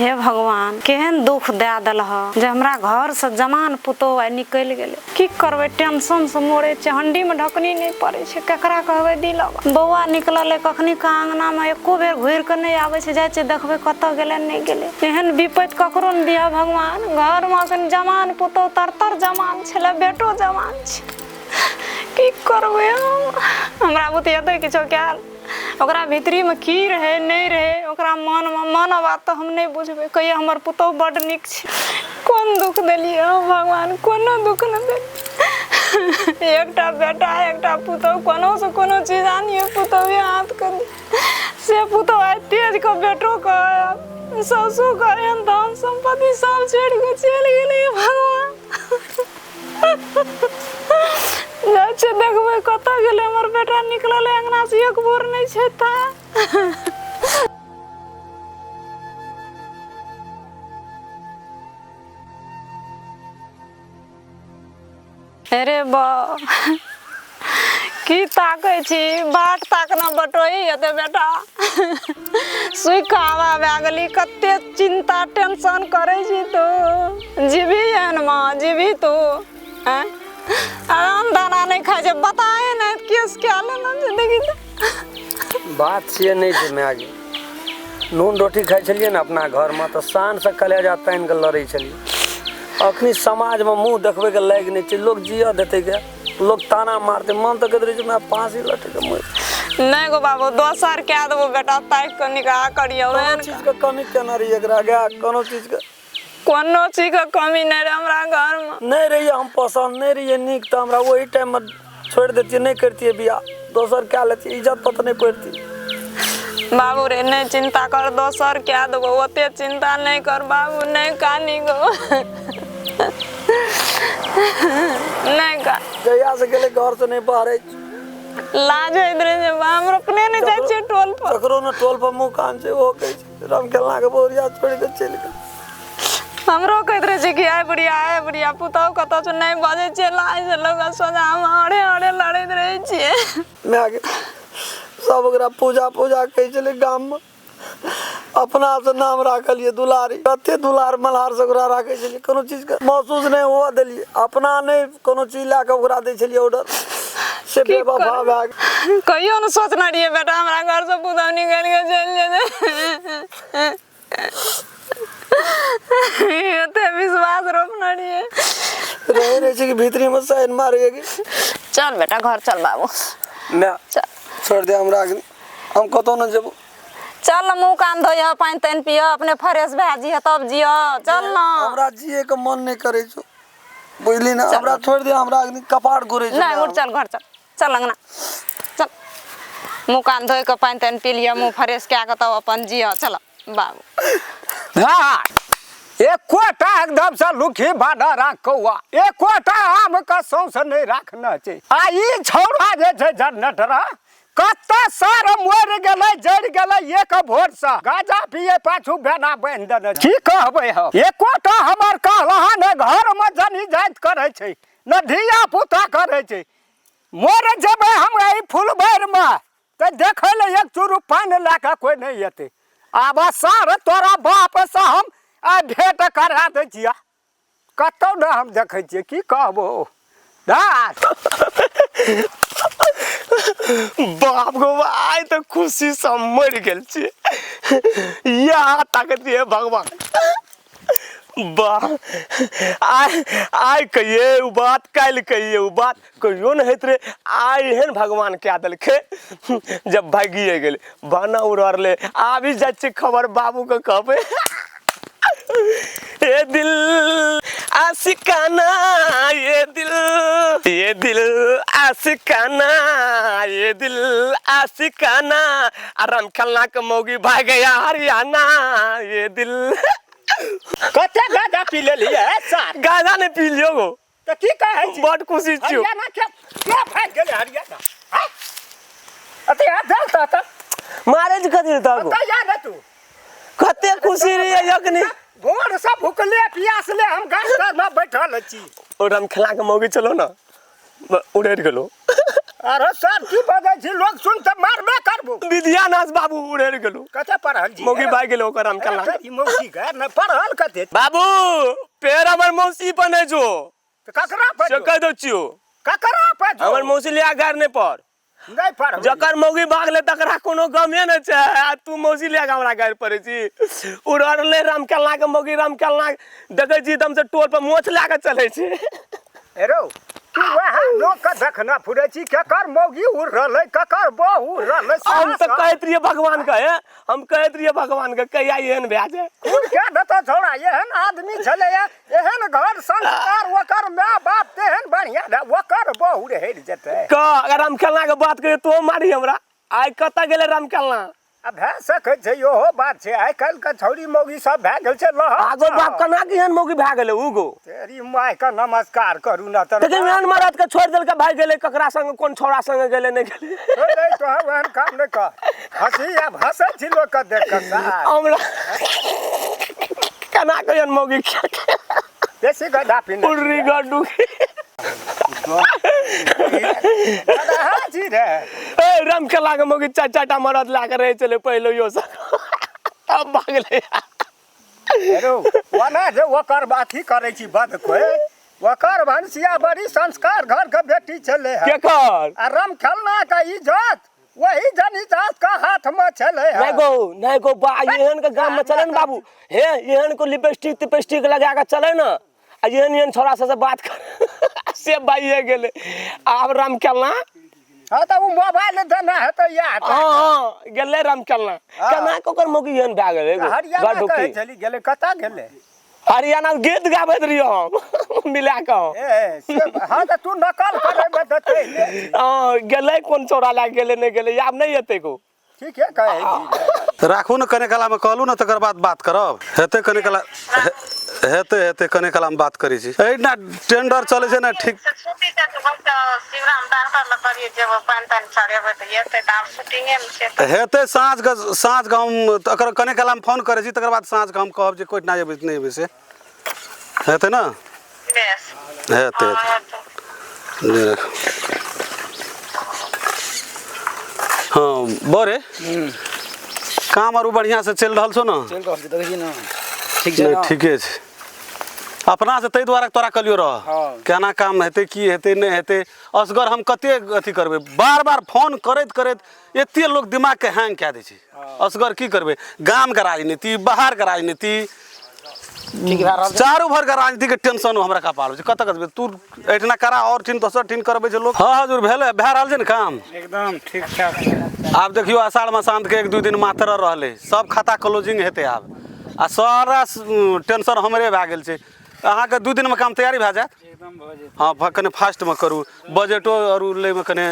हे भगवान, केहन दुख दए देलह जे हमरा घरसँ जवान पुतोहु आइ निकलि गेलै। की करबै, टेंशनसँ मरै छै, हण्डीमे ढकनी नहि पड़ै छै। केकरा कहबै दिलऽ? बौआ निकललै कखनी कऽ अङ्गनामे, एको बेर घुरि कऽ नहि आबै छै। जाइ छियै देखबै कतऽ गेलै नहि गेलै। एहन विपत्ति ककरो नहि दिअ भगवान। घरमे अखन जवान पुतोहु तर तर जवान छलै, बेटो जवान छै। की करबै हम? हमरा बुते हेतै किछो कयल? ओकरा भीतरीमे की रहै नहि रहै ओकरा मनमे, मन बात तऽ हम नहि बुझबै। कहियै हमर पुतहु बड्ड नीक छै। कोन दुख देलियै हम भगवान? कोनो दुख नहि देलियै। एकटा बेटा, एकटा पुतहु, कोनोसँ कोनो चीज आनियै पुतहुए हाथके दी। से पुतहु आइ तेज कऽ बेटोके, सासुके, एहन धन सम्पत्ति सब छोड़ि कऽ चलि गेलै। भगवान, जाइ छियै देखबै कतऽ गेलै हमर बेटा। निकललै अङ्गनासँ, एक बोर नहि छै तऽ। अरे बा, की ताकै छी? बाट ताकना बटोही हेतै बेटा। सुखि हवा भए गेली। कते चिन्ता टेंशन करै छी तू? जीबी एहन माँ जीबी तू? आँय, आराम दाना नहि खाइ छै, बताए नहि केस कए लेना छै। देखी तऽ। बात से नहि छै माय गे। नून रोटी खाइ छलियै ने अपना घरमे तऽ शानसँ कलेजा तानि कऽ लड़ै छलियै। अखनी समाजमे मुँह देखबैके लायक नहि छै। लोक जियऽ देतै गे? लोक ताना मारतै। मन तऽ कहैत रहै छै माय फाँसी लटकि कऽ मरि। नहि गो बाबू, दोसर कए देबो बेटा, ताकि कऽ निकाह करियौ। कोनो चीजके कमी केना रही एकरा गे? कोनो चीजके, कोनो चीजके कमी नहि रहै हमरा घरमे। नहि रहियै हम पसन्द, नहि रहियै नीक तऽ हमरा ओही टाइममे छोड़ि दैतियै, नहि करितियै बियाह, दोसर कए लेतियै, इज्जत पर तऽ नहि पड़ितियै। बाबू रे, नहि चिन्ता कर, दोसर कए देबो। ओते चिन्ता नहि कर बाबू, नहि कानी गो, नहि कान। जहियासँ गेलै घरसँ नहि बहरै छै। लाज होइत रहै छै, हम अपने नहि जाइ छियै टोल पर। ककरो ने टोल पर मुँह कान छै, ओहो कहै छै रामखेलना के बहुरिया छोड़ि कऽ चलि गेल। हमरो कहैत रहै छै कि आइ बुढ़िया, आइ बुढ़िया, पुतहु कतऽ छौ? नहि बजै छियै लाज से। लोक सोझा हम हरे हरे लड़ैत रहै छियै। माय गे, सब ओकरा पूजा पूजा कहै छलै गाममे। अपना से नाम राखलियै दुलारी। कते दुलार मल्हार से ओकरा राखै छलियै, कोनो चीजके महसूस नहि हुअ देलियै। अपना नहि कोनो चीज लए कऽ ओकरा दै छलियै ऑर्डर, से की बेवफा करबै? भए गेल। कहियो ने सोचने रहियै बेटा हमरा घरसँ पुतहु निकलि कऽ चलि जेतै। एते विश्वास रोपने रहियै। रहै रहै छै कि भीतरीमे साइन मारैए कि। चल बेटा, घर चल बाबू। माय चल। छोड़ि दे हमरा, हम कतहु नहि जेबो। चल न, मुँह कान धोइह, पानि तानि पियह, अपने फ्रेश भए जइह तब जियह। चल न। हमरा जिए के मन नहि करै छौ, बुझली ने? हमरा छोड़ि दे, हमरा अखनी कपार घुरै छै। नहि उठ, चल घर चल, चल अंगना चल। मुँह कान धोइ कऽ पानि तानि पी लिअ, मुँह फ्रेश कए कऽ तब अपन जियह। चल बाबू। हाँ, एकोटा एकदम से लुखी बानर आ कौआ एकोटा आम के सौंस नहि राखने छै। आ ई छौड़ा जे छै जनरेटरा, कतऽ सर मरि गेलै, जरि गेलै। एक भोरसँ गाजा पिए पाछू बेना बान्हि देने छै। की कहबै हम, एकोटा हमर कहलहा ने घरमे जनी जाइत करै छै ने धिया पुता करै छै। मर जेबै हमरा ई फुलबारिमे तऽ देखै लए एक चूरू पानि लए कऽ कोइ नहि एतै। आब सर तोरा बापसँ हम आइ भेँट करा दै छियह। कतौ ने हम देखै छियै, की कहबो दास। बाप गो, आइ तऽ खुशी से हम मरि गेल छी। इएह ताकत ये भगवान। वाह, आइ आइ कहिए उ बात, काल्हि कहिए उ बात, कहियो नहि होइत रहे। आइ एहन भगवान कए देलकै जब भागिए गेलै बना उड़ले। आबि जाइ छै खबर बाबूके कहबै। ये दिल आशिकाना, ये दिल, ये दिल आशिकाना, ये दिल आशिकाना, आराम खेलना के मौगी भाग गया हरियाणा, ये दिल। कते गाजा पी लेलियै सर? गाजा नहीं पी लियो गो। तऽ की कहै छी? बड खुशी छियो। हरियाणा के के भागि गेलै हरियाणा? आँय? अते आ चल तऽ तऽ। मारे जे कथी तब? कतऽ जा ने तू? कते खुशी रहियै यखनी। भोर से भुखले प्यासले हम गाछ तर में बैठल छी। ओ राम खेला के मौगी चलो ना, उड़ेर गेलो। अरे सर की बजै छी लोग सुन तऽ मारबे करबो। विद्यानाथ बाबू उड़ेर गेलो। कते पढ़ल छी? मौगी भाग गेलो ओकर हम केना। ई मौसी के न पढ़ल कते? बाबू पेड़ हमर मौसी पर नहि जो। तऽ ककरा पर से जो? कहि दौ छियो। ककरा पर जो? हमर मौसी लिया गार नहि पर। नहि पढ़। जकर मौगी भागले तकरा कोनो गमे नहि छै आ तू मौसी लिया के हमरा गारि पड़ै छी। उड़ले राम केलना के मौगी राम केलना देखै छी एकदम से टोल पर मोछ लए के चलै छै। हेरो तू वएह लोक के देखना फुरै छी केकर मौगी उड़ रहलै केकर बहु उड़ रहलै। हम तऽ कहैत रहियै भगवान के, हे हम कहैत रहियै भगवान के कहिया एहन भए जाय। खून के देतौ छौड़ा, एहन आदमी छलैया, एहन घर संस्कार, ओकर माय बाप तेहन बढ़िया रहै, ओकर बहु रहि जेतै। कह अगर राम खेलना के बात करियै तो मारी हमरा। आइ कतऽ गेलै राम खेलना? आ भए सकै छै इहो बात छै, आइ काल्हि के छौड़ी मौगी सब भए गेल छै लहर। आगो बाप केना के एहन मौगी भए गेलै उ गो? तेरी माय के नमस्कार करू न तऽ। देखिन एहन मरद के छोड़ि देलकै भागि गेलै, ककरा संग कोन छौड़ा संग गेलै नहि गेलै। नहीं तो ओहन काम नहि कर। हँसी आब हँसै छी लोक के देख कऽ सार। हमरा केना के एहन मौगी बेसी गड्ढा पीने उर्री गड्डू छी रे। ए राम खेला के मौगी चारि चारिटा मरद लए के रहै छलै पहिले यो सब, तब भागलै। हेरो ओना जे ओकर अथी करै छी बद कोइ, ओकर भनसिया बड़ी संस्कार घर के बेटी छलै हँ। केकर? आ राम खेलना के इज्जत वही जनी जात के हाथ में छलै हँ। नहि गो नहि गो बा, एहन के गाम में चले ने बाबू, हे एहन को लिपस्टिक तिपस्टिक लगा के चले ने, आ एहन एहन छोरा सबसे बात कर से बाइए गेलै। आब राम खेलना हाँ तऽ ओ मोबाइल देना हेतै इएह। हाँ हाँ गेलै राम खेलना। केना के ओकर मौगी एहन भए गेलै गो? हरियाणा गड्ढुकी। कहै छली गेलै, कतऽ गेलै? हरियाणा गीत गाबैत रहियो हम मिला कऽ। ए से हाँ तऽ तू नकल करैमे देतै। हाँ गेलै कोन चौरा लए गेलै नहि गेलै, आब नहि एतै गो। ठीके कहै छी। राखू ने कने कालामे कहलहुँ ने तकर बाद बात करब। हेतै कने काला हेतै हेतै कने कालामे बात करै छी। एहिना टेंडर चलै छै ने ठीक। हेतै साँझके, साँझके हम तकर कने कालामे फोन करै छी, तकर बाद साँझके हम कहब जे कोइठिना जेबै नहि जेबै से हेतै ने? हेतै हेतै। हाँ बोरे काम आरू बढ़िया से चलि रहल छौ ने? चलि रहल छै, देखै छी ने ठीक छै? नहि ठीके छै। अपना से ताहि दुआरे तोरा कहलियौ रह केना काम हेतै की हेतै नहि हेतै। असगर हम कते अथी करबै, बार बार फोन करैत करैत एते लोक दिमागके हैंग कए दै छै। असगर की करबै, गामके राजनीति बाहरके राजनीति चारू भरके राजनीतिके टेंशन हमरा कपार छै। कतऽ कतऽ तू एहिठिना करा और ठिन दोसर ठिन करबै छै लोक। हाँ हजूर भेलै भए रहल छै ने काम? एकदम ठीक ठाक। आब देखियौ आषाढ़ मसान्तके 1-2 दिन मात्र रहलै, सब खाता क्लोजिंग हेतै आब, आ सारा टेंशन हमरे भए गेल छै। अहाँके 2 दिनमे काम तैयारी भए जायत? एकदम भऽ जेतै। हाँ कने फास्टमे करू, बजटो आरू लैमे कने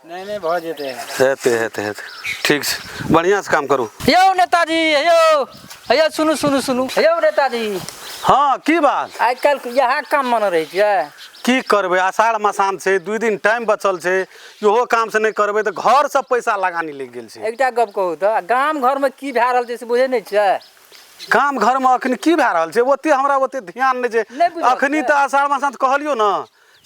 नहि नहि भऽ जेतै। हेतै हेतै हेतै ठीक छै, बढ़िआँसँ काम करू। यौ नेताजी, यौ यौ सुनू सुनू सुनू यौ नेताजी। हाँ की बात? आइ काल्हि इएह काम मन रहै छियै। की करबै, आषाढ़ मसान छै, 2 दिन टाइम बचल छै, इहो काम से नहि करबै तऽ घरसँ पैसा लगानी लागि गेल छै। एकटा गप कहू तऽ गाम घरमे की भए रहल छै से बुझै नहि छियै? गाम घरमे अखन की भए रहल छै ओते हमरा ओते ध्यान नहि छै अखनी। तऽ आषाढ़ मसान कहलियौ ने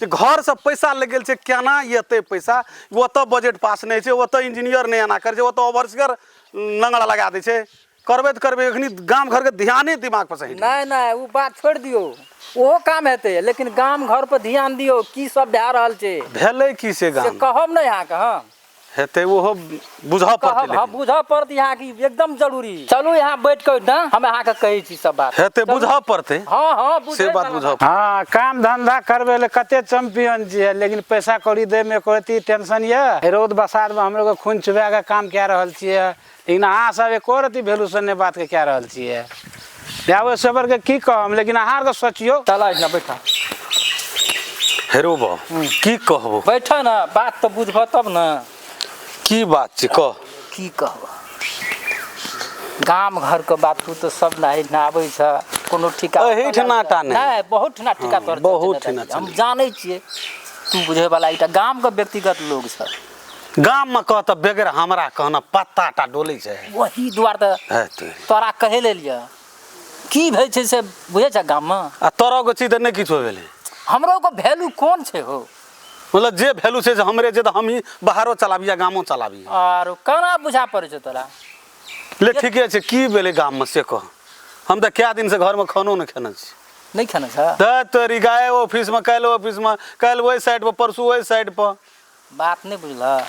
जे घरसँ पैसा लागि गेल छै, केना एतै पैसा? ओतऽ बजट पास नहि छै, ओतऽ इंजीनियर नहि एना करै छै, ओतऽ ओवरसियर नंगड़ा लगा दै छै। करबै तऽ करबै, अखनी गाम घरके ध्याने दिमाग पर से हटि गेल। नहि नहि ओ बात छोड़ि दियौ, ओहो काम हेतै, लेकिन गाम घर पर ध्यान दियौ की सब भए रहल छै। भेलै की से गाम कहब नहि अहाँके? हम हेतै ओहो बुझऽ पड़तै। हाँ बुझऽ पड़तै अहाँके एकदम जरूरी। चलू यहाँ बैठ कऽ ने हम अहाँके कहै छी सब बात। हेतै बुझऽ पड़तै। हाँ हाँ से बात बुझऽ। हाँ काम धंधा करबै लए कते चैंपियन छियै, लेकिन पैसा कौड़ी दैमे एको रत्ती टेंशन यऽ। रौद बसातमे हमरो के खून चुबा कऽ काम कए रहल छियै, लेकिन अहाँ सब एको रत्ती वैल्यू से नहि बातके कए रहल छियै। आब ओहि सबरके की कहम, लेकिन अहाँ आरके सोचियौ। चल एहिना बैठा। हेरो बा की कहबो? बैठ ने, बात तऽ बुझबह तब ने। की बात छै कह। की कहब, गाम घरके बात तू तऽ सब एहिठिना आबै छ, कोनो ठीका एहिठिना टा नहि, बहुत ठिना ठीका तोहर बहुत ठिना। हम जानै छियै तू बुझै वाला एकटा गामके व्यक्तिगत लोग छ। गाममे कह तऽ बगैर हमरा कहना पत्ता टा डोलै छै। वही दुआरे तऽ तोरा कहै लेल की भइ छै से बुझै छ गाममे? आ तोरो के चीज तऽ नहि किछो भेलै। हमरो के वैल्यू कोन छै हो? मतलब जे वैल्यू छै से हमरे छै तऽ हमही बाहरो चलाबी आ गामो चलाबी। आरो केना बुझा पड़ै छै तोरा? ले ठीके छै, की भेलै गाममे से कह। हम तऽ कए दिनसँ घरमे खानो नहि खेने छी। नहि खेने छ? तऽ तोरी गाय ऑफिसमे, काल्हि ऑफिसमे, काल्हि ओहि साइड पर, परसू ओहि साइड पर। बात नहि बुझलह?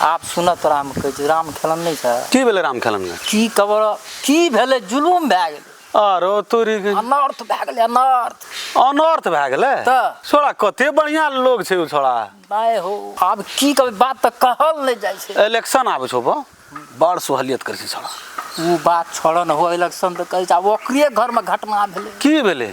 आब सुनऽ तोरा हम कहै छी, राम खेलन नहि छै? की भेलै राम खेलन के? की खबर की भेलै, जुलुम भए गेलै। आरो तोरी के अनर्थ भए गेलै, अनर्थ। अनर्थ भए गेलै? तऽ छोड़ा कते बढ़िया लोग छै ओ छोड़ा। नहि हो, आब की कहबै, बात तऽ कहल नहि जाइ छै। इलेक्शन आबै छौ, बड़ सहूलियत करै छै छोड़ा। ओ बात छोड़ऽ न हो, इलेक्शन तऽ कहै छै, आब ओकरे घरमे घटना भेलै। की भेलै?